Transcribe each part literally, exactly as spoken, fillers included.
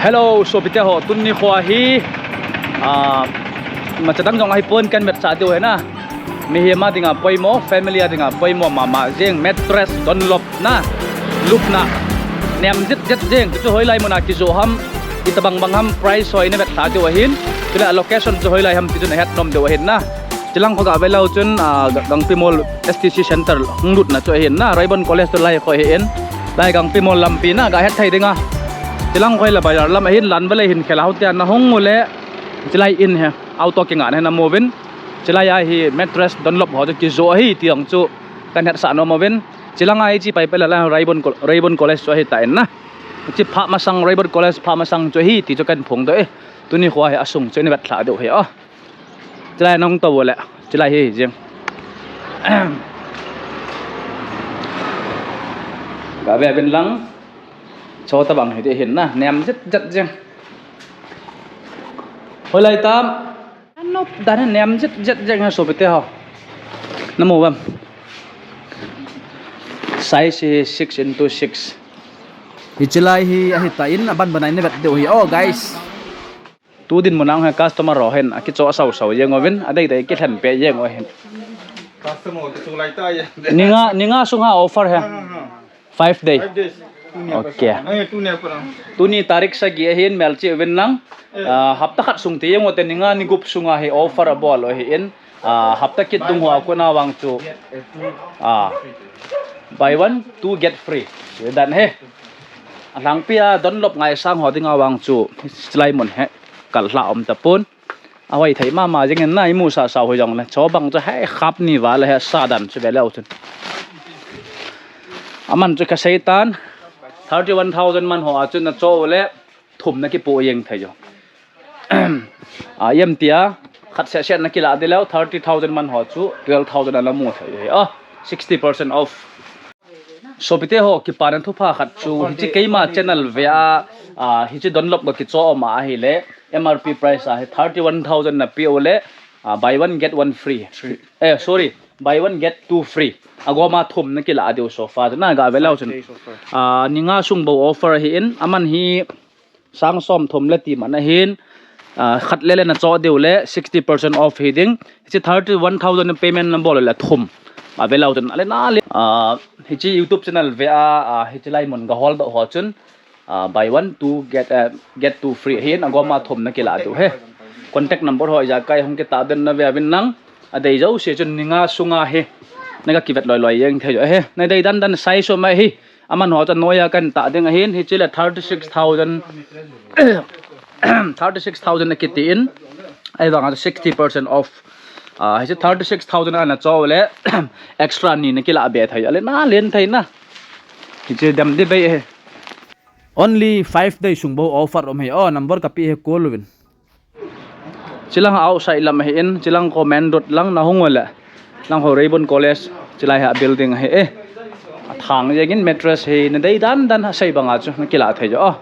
Hello, sopite ho, tuni nikho hi, ah, imacha dang jong ahipon kan vetsah diu ahi na. Mihem a dinga poimo, family a dinga poimo mama jeng, mattress, Dunlop na, lupna, nem jet jet jeng, chu hoilai muna kijoh ham, itobang bang ham, price ho ina vetsah diu ahin, chule location chu hoilai ham, ti chu nahet nom diu ahin na. Chilang kho gave leu chun, ah, Ga-, Gangpimol S T C Center hung lutna chu ahin na, Raibon College to lai kho ahin, lai Gangpimol lampi na, gahet thei dinga. Chilang kho hi la bazar lam ahin, Lanvale hin khel a hung tia nahung ule, chilai in hi, auto kinga na hi namu uvin. Chilai a hi mattress Dunlop ho chu kijoh ahi ti jong chu kan hetsah nom uvin. Chilang a hiche pai pai la la Raibon Col-, Raibon College chu ahi tan na. Hiche pha masang, Raibon College pha masang chu ahi ti chu kan phongdoh e. Tuni nikho hi asung chu ina vetsah diu ahi o. Chilai nahung tou ule, chilai hi jeng. Gave uvin lang. Chotobang hiti hin na, nem jet jet jeng. Hoilai tam. Anop dan hi nem jet jet jeng ha sopite ho. Namu uvem. Size hi six into six. Hiche lai hi ahi tan, aban ban a ina vet diu ahi o, guys. Tu dinmun a hi customer ho hin akichoh sao sao jeng uvin, adei dei kilhen peh jeng u ahin. Customer kichoh lai ta e. Ni nga, ni nga sunga offer hi. Ha, ha, ha. Five day. Five days. Tuni a pat. Okay. Eh, tuni a pat. Tuni tarik sagi ahin, melchih uvin lang. Eh. Ah, hapta khat sung ti jeng u te, ni nga ni gup sunga hi offer abol u ahin. Ah, hapta kit dung hoa kona vang chu, ah, buy one, two get free. Chu dan hi. Alhangpi a Dunlop ngaisang ho dinga vang chu, chilai mun hi kalhah um tapon. Ahoi thei mama jeng in na, imusah sao hoi jongle. Chobang chu hi khap ni val hi sa dan chu ve leu chun. Aman chu kasei tan, thirty one thousand man ho a chun nachoh ule, thum nakipoh jeng thei u. Ah, ijemtia, khat seh seh nakilah ding leu, thirty thousand man ho chu, twelve thousand ana mu thei u ahi. Ah, sixty percent off. Sopite ho, kipana thupha khat chu, hiche keima channel ve a, ah, hiche Dunlop ga kichoh ma ahile, M R P price a hi thirty one thousand nape ule, ah, buy one get one free. Three. Eh, sorry, buy one get two free. Agoma thum nakilah diu sofa chu na gave leu chun. Three sofa. Ah, ni nga sung bou offer ahin, aman hi sang som thum le ti man ahin, ah, khat le le nachoh diu le sixty percent off hiding. Hiche thirty one thousand payment nabol le thum. Ave leu chun ale na le. Ah, hiche YouTube channel ve a, ah, hiche lai mun gahol doh ho chun, ah, buy one, two, get, ah, get two free ahin, agoma thum nakilah diu ahi. Contact number ho ijakai hung kitah den nave uvin lang. Adei jouse chun ni nga sunga hi naga kivet loi loi jeng thei u ahi. Nadei dan dan size um ahi. Aman ho chu anoiya kan tah ding ahin, hiche le thirty six thousand, thirty six thousand akiti in, ahivang a sixty percent off. Ah, hiche thirty six thousand a nachoh le, extra ni nakilah be thei, ale na len thei na. Hiche dem di bei ahi. Only five days sung bou offer um ahi. Oh, number kape ahi, call uvin. Chilang outside lam ahin, chilang kho main road lang nahung ule. Lang kho Raibon College, chilai a building ahi e. Athang jengin mattress hi nadei dan dan a sei banga chu nakilah thei u. Oh.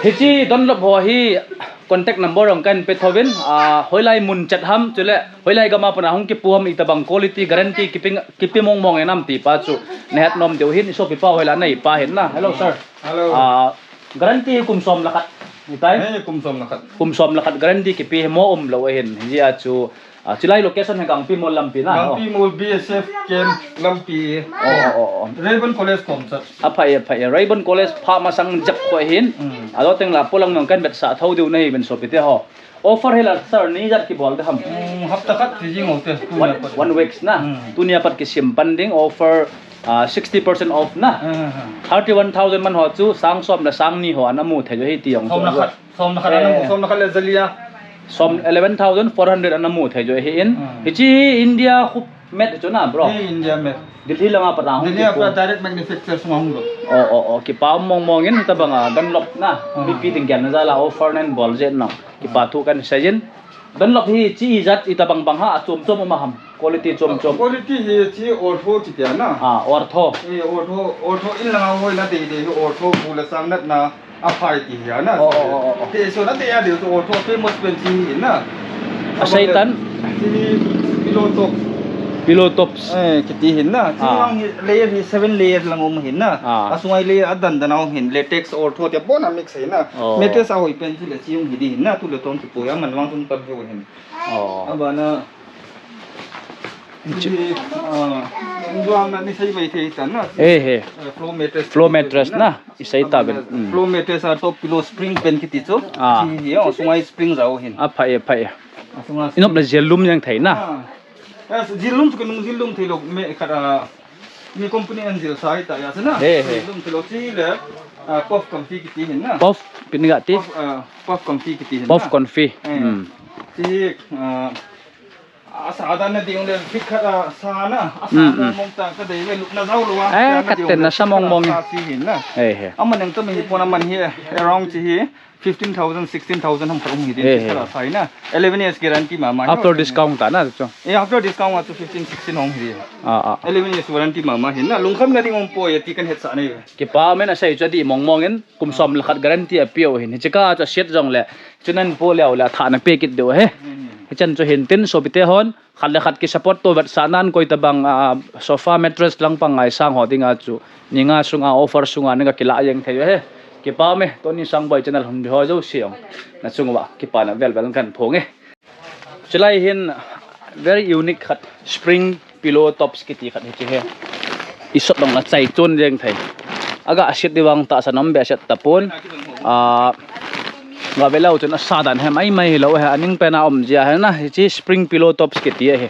Hiche Dunlop ho hi contact number jong kahin pe thouvin, ah, hoilai mun chet ham, chule hoilai gam a pat a hung kipu ham, itobang quality guarantee kipe, kipe mong mong e nam ti pa chu nahet nom diu ahin, isopipa hoilai neipa ahin na. Hello, sir. Hello. Ah, guarantee hi kum som le khat. Hitai? He, kum som le khat. Kum som le khat guarantee kipe hi mo umlou ahin. Hijeh a chu, ah, chilai location hi Gangpimol lampi na, oh. Gangpimol B S F camp lampi. Oh, oh, oh, oh. Raibon College kom chat. Aphai, aphai. Raibon College pha masang jep kho ahin. Mm. Ajo teng la polang nong kan vetsah thou diu nahi uvin sopite ho. Offer hi la sir, ni jat kibol de ham? Mm, hapta khat ti jing u te, tuni a pat. One, one weeks na. Mm. Tuni a pat kisim pan ding offer, ah, sixty percent off na. Mm, mm, mm. Thirty one thousand man ho chu, sang som le sang ni ho ana mu thei u ahi ti jong chu. Som le khat, som le khat ana mu, eh, som le khat le jalia. Som eleven thousand four hundred ana mu thei u ahin. Mm. Hiche hi India khup made chu na, bro? Hi India made. Delhi langa pat a hung kipu. Delhi a pat direct manufacture sunga hung lou. Oh, oh, oh. Kipa um mong mong in tabanga Dunlop na. Hmm. Mipi ding gel na jal a offer nahin bol jeh in. Kipa thu kahin sei in. Dunlop hi hiche ijat itabang bang ham, achom chom um ham. Quality chom chom. Quality hi hiche ortho kiti a na. Ah, ortho. Eh, ortho, ortho in langa hoina dei dei hi ortho bu le sang natna. Aphai ti hi a na. Oh, oh, oh, oh. Te so na te a deu to ortho famous pen ti hi na. Asei tan. Ti ni ilo to. Pillow tops. Eh, kiti hin na. Ah. Chi vang hi layer hi seven layer lang um hin na. Ah. Asunga layer adan dan a um hin. Latex ortho te bon a mix hin na. Oh. Mattress ahoi pen chu le chi um hi di hin na. Tu le tong chu poi a man vang tung pan theu hin. Oh. Abana. Chi, ah, vang na ni sei vai thei tan na. Eh, eh. Eh, floor mattress. Floor mattress na. I sei ta ben. Abana, mm. Floor mattress a top pillow spring pen kiti chu. Ah. Chi hi, oh, sunga spring jao hin. A phai, phai. Asunga. Inop le jel lum jeng thei na. Ah. Yes, jil lum chu kanung jil lum thei lou me khat a, mi company an jil sai ta ya chu na. He, he. Jil lum thei lou chi le, ah, puff comfy kiti hin na. Puff, pin ga ti? Puff, ah, puff comfy kiti hin na. Puff comfy. Eh. Hmm. Chi, ah, asa dan na ding le fit khat a sa na, asa Hmm, hmm. mong mong ta ka dei ve lupna jao lou a. Eh, khat te na sa mong mong. Sa chi hin na. He, he. Aman ang to mi hi pon aman hi, around chi hi. Fifteen thousand, sixteen thousand ham khat um hi din. Eh, eh. Six khat a sai na. Eleven years guarantee mama. After discount ta na chu. Eh, after discount a chu fifteen, sixteen hung hi din. Ah, ah. Eleven years warranty mama hin na. Lungkham na ding um poi ti kan hetsah nei. Kipa men a sei chu di mong mong in kum som le khat guarantee a piu hin. Hichi ka chu set jong le. Chu nan po leo le tha na pe kit deu he. Hmm. Hichan chu hin tin sopite hon. Khat le khat ki support to vetsahnan koi tabang, ah, sofa mattress lang pang ngaisang ho dinga chu ni nga sunga offer sunga ni ka kila jeng thei he. Kipa me, Tony Sangboi channel hon bi ho jouse jong. Na chunga kipa na vel vel kan phong e. Chulai hin very unique khat spring pillow tops kiti khat hichi he. I sot dong la chai chon jeng thei. Aga set di vang tahsan um be set tapon. Ah, ga ve leu chun asa dan he mai mai lou he, aning pen a um jia he na, hichi spring pillow tops kiti he.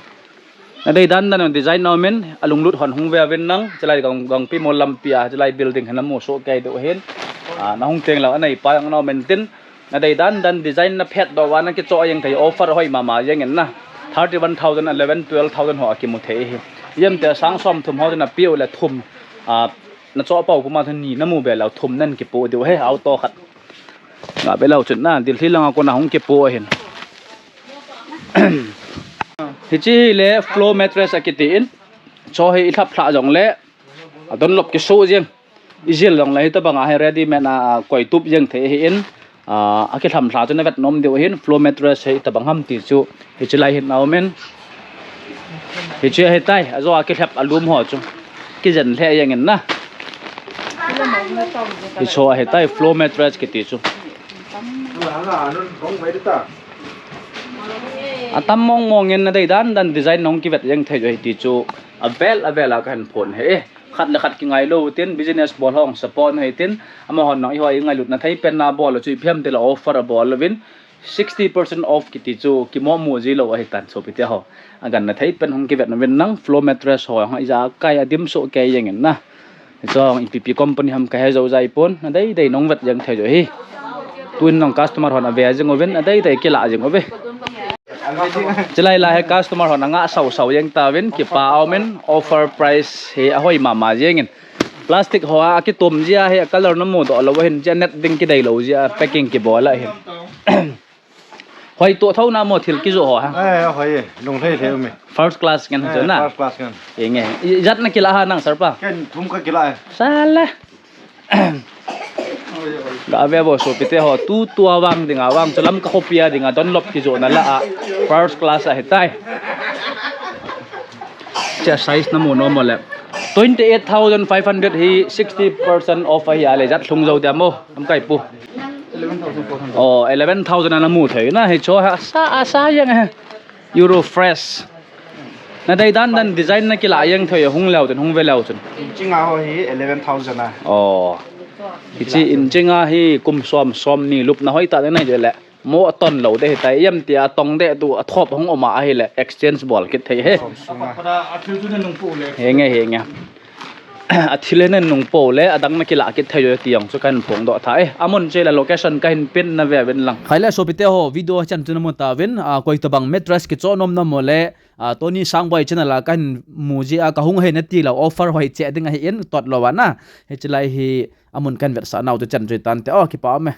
Na dei dan dan design na um in, alunglut hon hung ve uvin nang, chulai gang, gangpi mo lampi a, chulai building he na mu so kei deu hin. Ah, na hung teng lou, anei pa jong na um in tin, na dei dan dan design na phet doh uva na kichoh jeng thei offer hoi mama jeng in na. Thirty one thousand, eleven, twelve thousand ho a kimu thei hi. Jem te sang som thum ho na piu le thum. Ah, na choh pau puma thun ni na mu be lou thum nan kipu deu he auto khat. Nga be lou chun na, Delhi langa kona hung kipu ahin. Hichi hi le floor mattress a kiti in. Cho hi i lhap lha jong le, a Dunlop kisu jeng. I jil jong le hi tabang a hi ready made a koi tup jeng thei hi in. Ah, a kilham lha chu na vet nom deu hin, floor mattress hi tabang ham ti chu. Hichi lai hin na um in. Hichi hi tai, a jo a kilhep a lum ho chu. Kijen lheh jeng in na. Hicho hi tai, floor mattress kiti chu. Atam mong mong in na dei dan dan design nong kivet jeng thei jo hi ti chu. A vel, a vel a ka hin phon he. Khat le khat kingai lou tin, business bol hong support na hi tin, amahon nang i hoi ngailutna thei pen na bol chu i phiam te la offer a bol louvin, sixty percent off kiti chu kimo mu ji lou ahi tan sopite ho. Agan na thei pen hung kivet na vin nang floor mattress ho hong i ja kai a dim so kei jeng in na. Chong ipi pi company ham ka he jo jai pon, na dei dei nong vet jeng thei jo hi. Tuin nang customer hon a ve jeng uvin, a dei dei kila jeng uve. Chulai la he customer hon a nga sau sau jeng ta vin, kipa a um in offer price hi a hoi mama jeng in. Plastic ho a kitum jia hi a color na mu doh lou hin, jia net ding kidei lou jia packing kibol a hin. Hoi to thou na mo thil kijo ho ha. Eh, hoi, lung thei thei mi. First class ngen jo na. First class ngen. Inge. Jat na kila ha nang sir pa. Ken thum ka kila. Sala. Ga ve bo sopite ho tu tua vang dinga vang chu Lamka khopia dinga Dunlop kijona la a first class ahi tai. Chia size na mu nom le. Twenty eight thousand five hundred hi sixty percent off ahi a le jat lhung jo dia mo. Am kai pu. Eleven thousand four hundred. Oh, eleven thousand ana mu thei na hi cho ha sa a sa yang he. Euro fresh. Na dei dan dan design na kila jeng thei hung leu chun hung ve leu chun. Inching a ho hi eleven thousand a. Oh. Hichi inching a hi kum som som ni lupna hoi ta na je le. Mo a ton lou de hi tai em ti a tong de tu a thop hung um a ahi le exchange bol kit thei he. Som sunga. He nge he nge. A thil he nen nung po le, a dang na kila kit thei jo ti jong chu kan phong doh tha e. Amun che la location ka hin pin na ve ven lang. Khai le sopite ho video chan chu na mu ta vin, a koi tabang mattress kicho nom na mo le, a Tony Sangboi channel a kan mu ji a ka hung he na ti lo offer hoi che ding ahi in tot lo va na. Hichi lai hi amun kan vetsah nau chu chan chu tan te o kipa me.